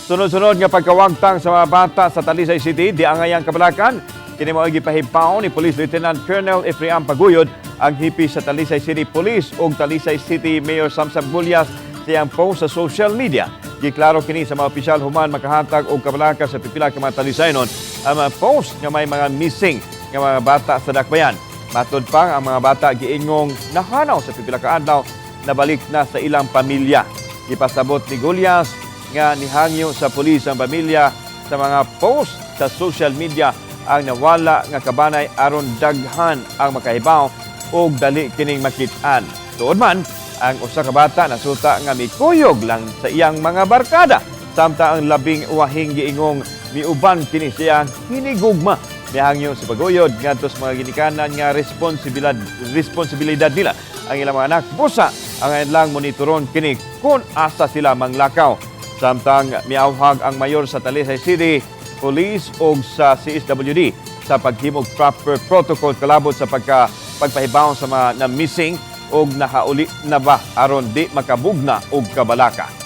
Sunod-sunod nga pagkawagtang sa mga bata sa Talisay City, di angayang kabalakan. Kini mao gipahibaw ni Police Lieutenant Colonel Efraim Paguyod, ang hepe sa Talisay City Police ug Talisay City Mayor Samsam Gullas, sa iyang post sa social media. Giklaro kini sa mga opisyal human makahatag og kabalaka sa pipila ka mga Talisaynon ang mga post nga may mga missing nga mga bata sa dakbayan. Matud pa, ang mga bata giingong nahanaw sa pipila ka adlaw, nabalik na sa ilang pamilya. Gipasabot ni Gullas nga nihangyo sa pulis ang pamilya sa mga post sa social media ang nawala nga kabanay aron daghan ang makahibaw og dali kining makit-an. Tuod man, ang usa ka bata nasuta nga mikuyog lang sa iyang mga barkada, samtang ang labing uwahing giingong miuban kini siyang hinigugma. Mihangyo si Paguyod ngadto sa mga ginikanan nga responsibilidad nila ang ilang mga anak, busa ang ilang monitoron kini kung asa sila manglakaw. Samtang miawhag ang mayor sa Talisay City Police og sa CSWD sa paghimog proper protocol kalabot sa pagpahibaw sa mga na missing og nahauli na ba aron di makabugna og kabalaka.